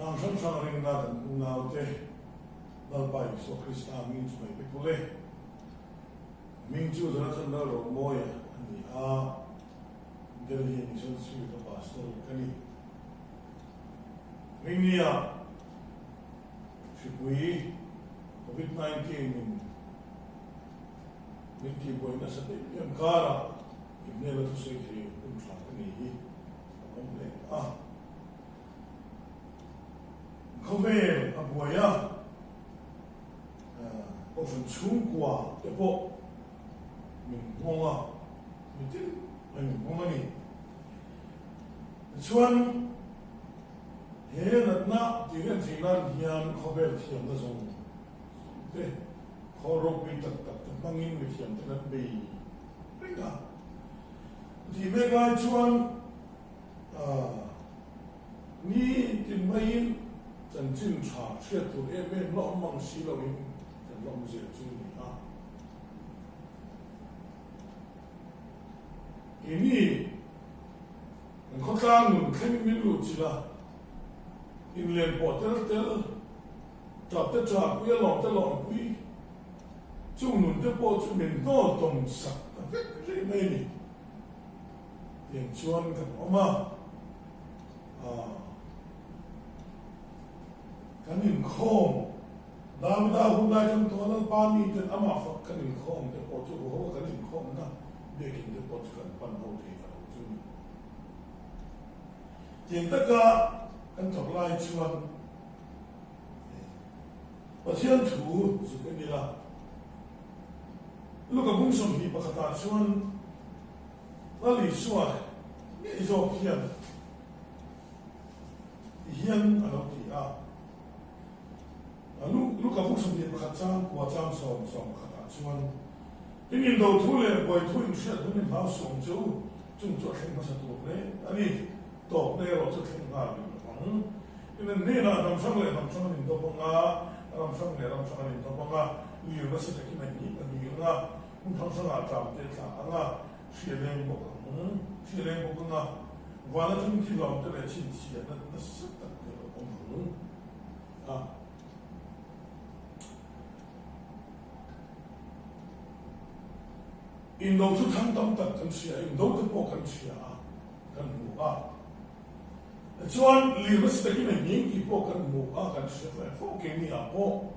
Tlang hrang hrang rinna kan unaute Lalpa Isua Krista hming chu mai vek ule. Hming chu Jonathan Lalromawia a ni a, Delhi Mission Street a pastor ka ni. Ringnia hripui Covid 19 in min tihbuai nasa em em karah i hmel a thusawi thei hun tha ka nei hi a awm leh a. Khawvel a buai a, Kohhran chhungkua te pawh min nghawng a, mitin mai min nghawng a ni. Tichuan, he natna tih reng theih nan hian khawvel thiamna zawng zawng te, khawl ropui tak tak te hmangin mithiam te kan bei reng a. Tih mek lai chuan ni tin maiin chanchin tha hriat tur em em la awm mang si loin kan la awm zel chu a ni a. Keini kan khawtlang nun thlengin min lut chilh a, inlen pawh tel tel, tap te tap pui a lawm te lawm pui, chung nun te pawh chu min hnawl tawm sak ta vek rih mai a ni. Tiang chuan kan awm a, kan inkhawm Davida hun lai tang tawh a Lalpa miten amah fak kan inkhawm te pawh chu huho a kan inkhawmna biakin te pawh chu kan pan ho thei ta lo chu ni. Tiang taka kan thawk lai chuan Pathian thu zuk en ila, Luka bung 21 ah chuan Lal Isua ngei zawk hian ti hian a lo ti a. Luka bung 21 chang kua chang sawm sawm pakhatah chuan, Tin indo thu leh buai thu inhriat hun in hlau suam chu, chung chu a thleng hmasa tur reng a ni. Tawpna erawh chu thleng nghal rih lo ang. Tin an hnenah hnam hrang leh hnam hrang an indawp ang a, ram hrang leh ram hrang an indawp ang a, lir nasa takin a ni ang a, Hmun hrang hrangah tlam te tla ang a, hri a leng bawk ang. Hri a leng bawk ang a, van atangin thil hlauhawm te leh chhinchhiahna nasa tak te lo awm ang a. Indo chu thang tam tak kan hria a, indo te pawh kan hria a, kan hmu a. Tichuan lir nasa takin a nghing tih pawh kan hmu a, kan hria fai fo keini ah pawh.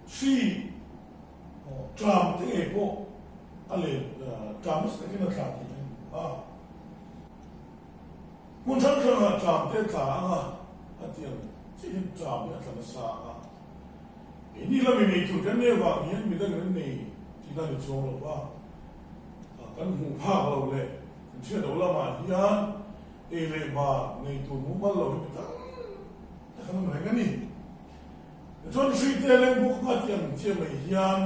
Hri tlam te ngei pawh a len tlam nasa takin a tla tih kan hmu a. Hmun hrang hrangah tlam te a tla ang a, a ti ang chiah hian tlam hi a tla nasa a. Keini lami nei tur kan nei avang hian midang an nei tihna ni chuang lo va, kan hmuh phak lo leh kan hriat loh lamah hian ei leh bar nei tur mumal lo hi mi tam tak an awm reng a ni. Tichuan Hrite leng buk nga tih ang chiah mai hian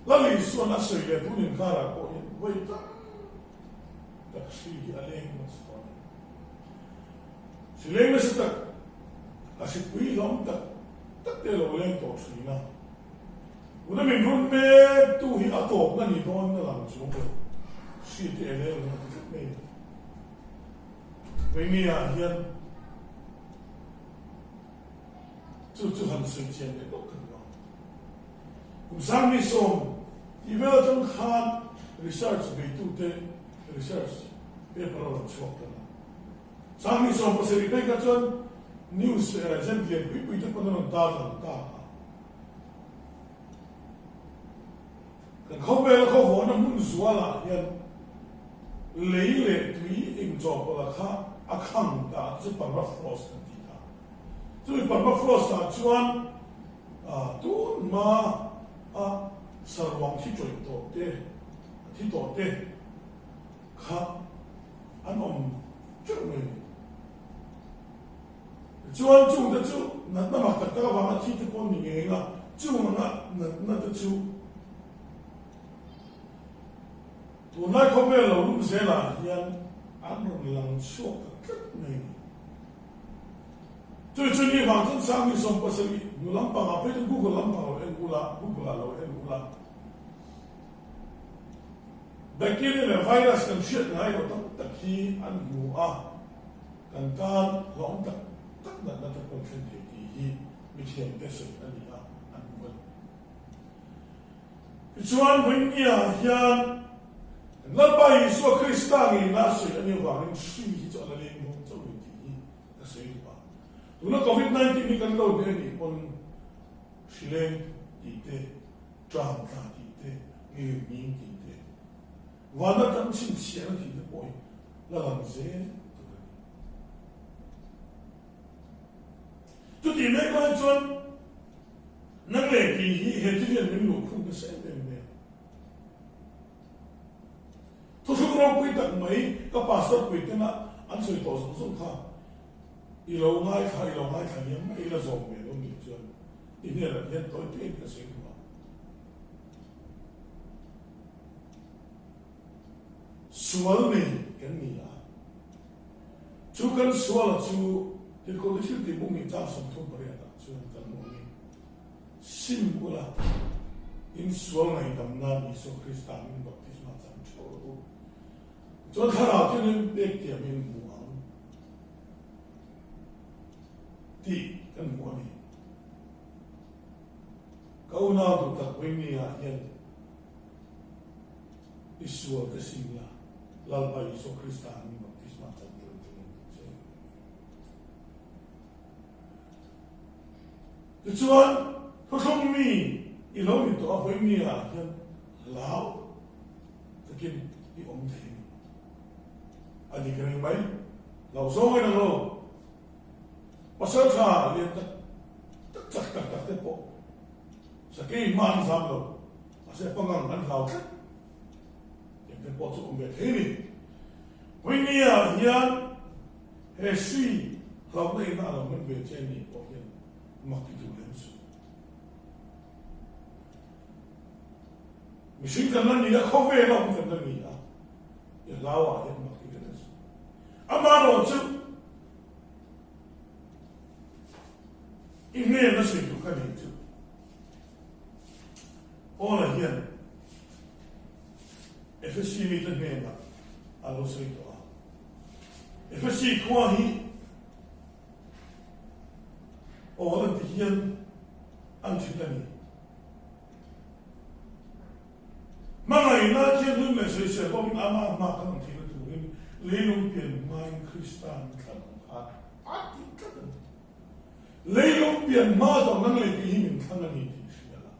Lal Isua'n a sawi leh tun inkarah pawh hian vawi tam tak hri hi a leng nasa tawh a ni. Hri leng nasa tak, a hripui hlawm tak tak te a lo leng tawh thin a. Tuna min run mek tu hi a tawpna ni dawn na lang chung lo hri te a leng reng a ti tlat mai a ni. Vawini-ah hian Chu chu han sawi chian leh bawk kan vang. Kum sangmi sawm tih vel atang khan research beitute research paper a rawn chhuak tan a. Sangmi 17 phei kha chuan news agent lian pui pui te pawn a rawn tarlang ta a. Kan khawvela khawvawhna hmun zualah hian lei leh tui inchawhpawlha kha a khang ta chu permafrost kan ti a. Chumi permafrost ah chuan tun hma a saruang thi tawih tawh te, a thi tawh te kha an awm teuh mai a ni. Tichuan chungte chu natna mak tak tak avanga thi te pawh an ni ngei ang a, chung anga natna te chu tunlai khawvel lo lum zelah hian an rawn lang chhuak ta tlat mai a ni. Chumi chu ni vang chuan Sangni 70 hnu lampangah phei chuan Google lampang lo en ula, Google ah lo en ula. Bacteria leh virus kan hriat ngai lo tam tak hi an hmu a, kan tan hlauhawm tak tak natna te pawh thlen thei tih hi mithiamte sawi a ni a, an hmu a ni. Tichuan, Vawinia hian kan Lalpa Isua Krista ngeina sawi a nih avangin hri hi chu a la leng dawn chauh lo tih hi ka sawi duh a. Tuna Covid 19 hi kan lo hneh a nih pawn hri leng tih te, tang tla tih te, ngir nghing tih te, vana tam chhinchhiahna tih te pawh hi la lang zel tur a ni. Chutih mek lai chuan nang leh kei hi he thil hian min luh khung nasa em em mai a. Thuthlung ropui tak mai ka pastor pui tena an sawi tawh zawng zawng kha i lo ngaithla i lo ngaithla liam mai ila zawm ve lo nih chuan i hnenah hian tawi tein ka sawi duh a. Sual nei kan ni a. Chu kan suala chu Tirhkohte thil tih bung nih chang 38 ah chuan kan hmu angin, Sim ula, in sual ngaihdam nan Isua Krista min baptisma chang theuh rawh u. Chuan thlarau thianghlim pek thiam in hmu ang tih kan hmu a ni. Ka unau duh tak Wayne ah hian i sual ka sim la, Lalpa Isua Krista min baptisma chan tur in ka ngen duh che. Tichuan, thuthlung mi i lo ni tawh a vawi mi ah hian hlau takin i awm thei a ni. A dik reng mai, hlau zawng in ang lo. Pasal tha lian tak tak chak tak tak te pawh sakei hma an zam lo, mahse pangang an hlau tlat. Eng te pawh chu awm ve thei a ni. Puinia hian he hri hlauhna ina a lo hman ve che ni pawh hian mak ti duh lem suh. Mihring kan la ni a, khawvel a awm kan la ni a, i hlauah hian mak ti lem suh. Amaherawhchu chu i hnena sawi tur ka nei chu Paula hian Efesi mite hnenah a lo sawi tawh a. Efesi khua hi awl an ti hian an hrilh a ni. Hmangaihna thianghlim leh sawisel bawkin ama hma kan awm theihna turin leilung pian hmain Krista min thlan ang khan a ti tlat a ni. Leilung pian hma zawh nang lei tih hi min thlang a ni tih hria la.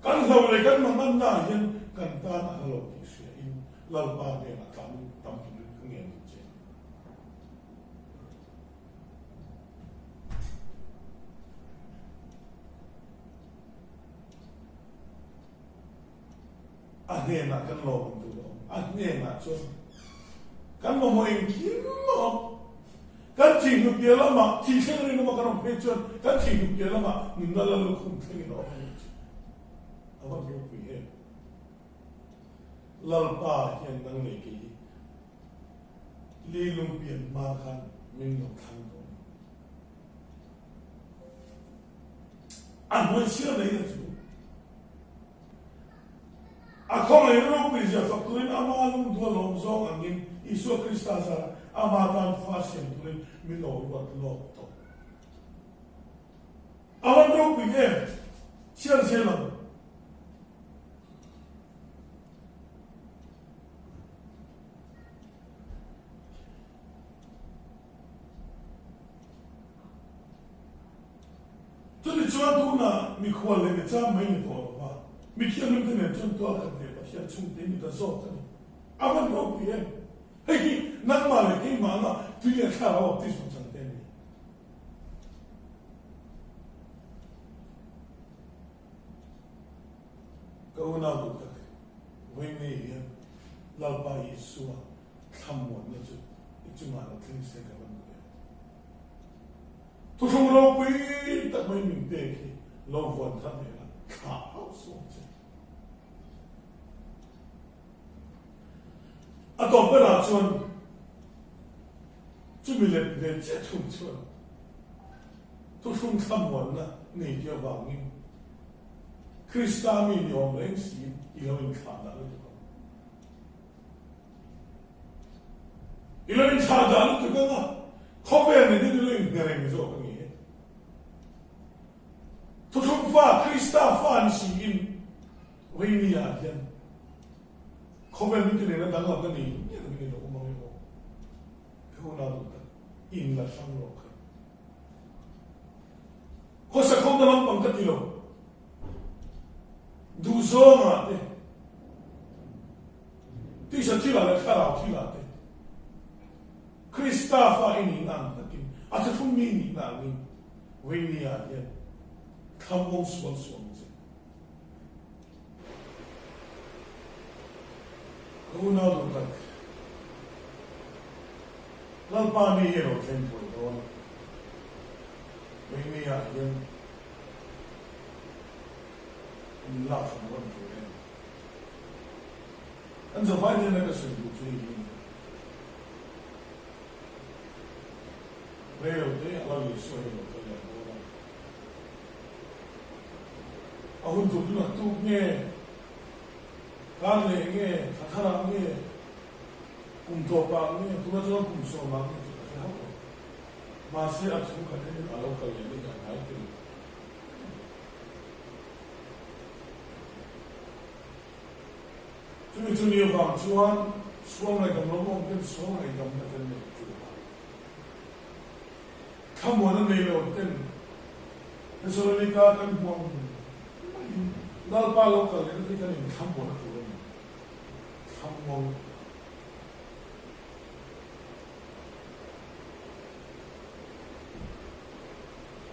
Kan hlo leh kan manganna ah hian kan tan a hla lo tih hria in Lalpa hnenah tlan tam turin ka ngen duh che. A hnenah kan lawm ang tur a awm. A hnenah chuan kan mamawh engkim a awm. Kan thihnu piah lamah, thih thleng rin lama kan awm phei chuan kan thihnu piah lamah nunna lal lukhum thlengin a awm a ni tih a van ropui em. Lalpa hian nang leh kei hi lilung pian hma khan min lo thlang tawh a ni. A hnuai chhiar leh in a chu. A khawngaih ropui zia fak turin ama lungdual lawm zawng angin Isua Krista zara ama tan fa siam turin min lo ruat lawk tawh. A van ropui em? Chhiar zel ang. Chutichuan tunah mikhual leh michang mai ni tawh lo va, mithianghlimte nen chuan tual khat leh Pathian chhungte ni ta zawk a ni. A van ropui em? Hei hi nangmah leh keimah anga tui leh thlarau baptisma changte an ni. Ka unau duh tak, vawiin hian Lalpa Isua thlamuanna chu i chungah lo thleng se ka van duh em? Thuthlung ropui tak mai min pek hi lo vuan thar leh la thlah hauh suh ang che. A tawp berah chuan chumi let ve chiah thung chuan thuthlung thlamuanna nei te avangin. Krista mi ni awm reng siin i lo inthlah dah lutuk ang. I lo inthlah dah lutuk ang a, khawvel nen hian i lo inhne reng zawk a ni e. Thuthlung fa, Krista fa ni siin Vawinia hian khawvel mite nena danglamna nei miah lovin i lo awm ang em aw? Ka unau duh tak, in la hrang rawh kha. Khawsa khawmna lampang ka ti lo. Duhzawngah te, tisa thilah leh thlarau thilah te, Krista fa i nihna ang takin, a thlahrung mi nihna angin Vawinia hian thlamuang sual sual ang che. Ka unau duh tak, Lalpa ni hi a lo thleng thuai dawn a, Vawinia hian min lak hran rawn tur em? Kan zavai hnena ka sawi duh chu hei hi a ni. Rei lo te a Lal Isua hi a lo kal leh dawn a. A hun tur chu naktuk nge, kar leh nge, thla tharah nge, kum tawpah nge, tuna chuan kum sawmah nge chu ka hre hauh lo. Mahse a thu khat enin a lo kal leh ni hian ngai tel. Chumi chu ni avang chuan sual ngaihdam lo awm ten sual ngaihdamna kan nei ṭul a. Thlamuan a nei lo ten Thesalonika kan hmu ang maiin Lalpa lo kal lehna te kan inthlamuan a tur a ni. Thlamuang.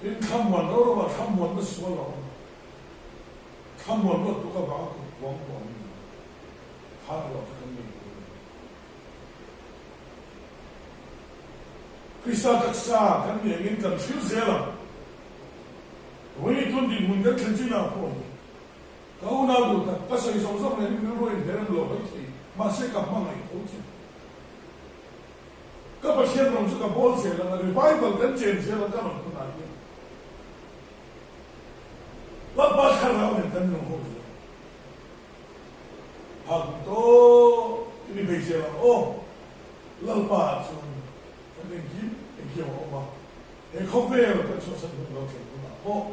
Tin, thlamuan ro ro ah thlamuanna sual a awm a, thlamuan ruat tuk avanga kut kuang pawh an ni a, kha erawh chu kan nei tur a ni. Krista taksa kan ni angin kan hril zel ang. Vawiin tun dinhmun kan thlen chinah pawh hi ka unau duh tak, ka sawi zawng zawng nen in rilru in hnerem lo maithei, mahse ka hmangaih tho che. Ka Pathian rawng chu ka bawl zel ang a, revival kan chen zel ang ka rawn hunah hian Lalpa thlarau nen kan nung ho zel ang. Phak tawh in i bei zel ang aw. Lalpa ah chuan kan engkim engkim a awm a, he khawvel kan chhuahsan hun lo thleng hunah pawh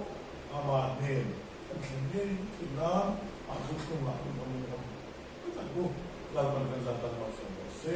amah hnen kan thlen ngei theih nan a thuthlungah in awm in awm tak u. Lalpan kan zat tan malsawm rawh se.